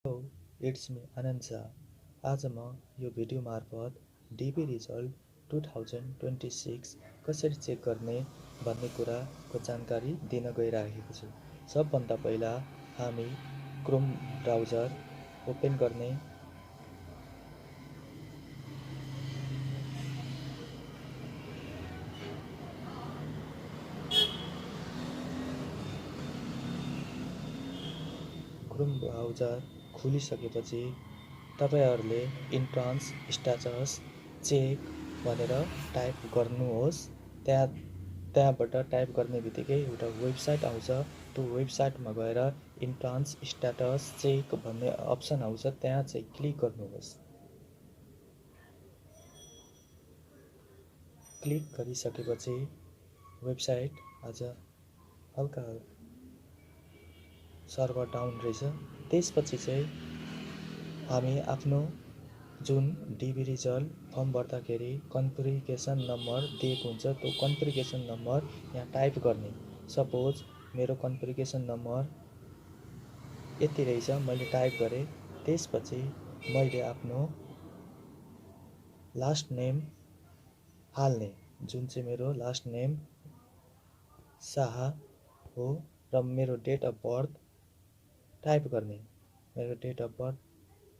Hello, it's me आनन्द शाह। आज म यो भिडियो मार्फत डिबी रिजल्ट 2026 कसरी चेक गर्ने भन्ने कुराको जानकारी दिन गइरहेको छु। सबभन्दा पहिला हामी क्रोम ब्राउजर ओपन गर्ने। क्रोम ब्राउजर खुलिसकेपछि तपाईहरूले इन्ट्रान्स स्ट्याटस चेक भनेर टाइप गर्नुहोस्। त्यहाँबाट टाइप गर्ने बित्तिकै एउटा वेबसाइट आउँछ। त्यो वेबसाइटमा गएर इन्ट्रान्स स्ट्याटस चेक भन्ने अप्सन आउँछ, त्यहाँ चाहिँ क्लिक गर्नुहोस्। क्लिक गरिसकेपछि वेबसाइट आज हल्का सर्भर डाउन रहेछ। त्यसपछि चाहिँ हामी आफ्नो जुन डिबी रिजल्ट फर्म भर्दाखेरि कन्फिग्रेसन नम्बर दिएको हुन्छ, त्यो कन्फिग्रेसन नम्बर यहाँ टाइप गर्ने। सपोज मेरो कन्फिग्रेसन नम्बर यति रहेछ, मैले टाइप गरेँ। त्यसपछि मैले आफ्नो लास्ट नेम हाल्ने, जुन चाहिँ मेरो लास्ट नेम शाह हो, र मेरो डेट अफ बर्थ टाइप गर्ने। मेरो डेट अफ बर्थ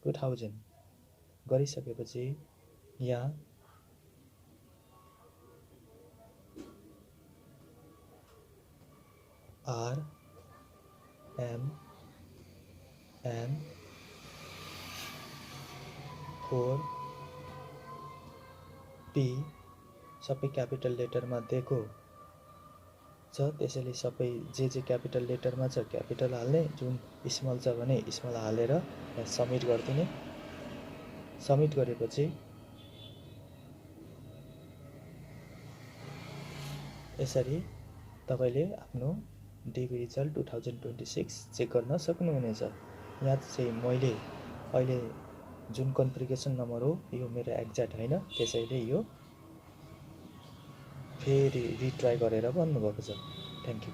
2000 गरिसकेपछि यहाँ RMN4P सबै क्यापिटल लेटरमा दिएको छ, त्यसैले सबै जे क्यापिटल लेटरमा छ क्यापिटल हाल्ने, जुन स्मल छ भने स्मल हालेर सबमिट गरिदिने। सबमिट गरेपछि यसरी तपाईँले आफ्नो डिबी रिजल्ट 2026 चेक गर्न सक्नुहुनेछ। यहाँ चाहिँ मैले अहिले जुन कन्फिग्रेसन नम्बर हो यो मेरो एक्ज्याक्ट होइन, त्यसैले यो फेरि रिट्राई गरेर भन्नुभएको छ। Thank you.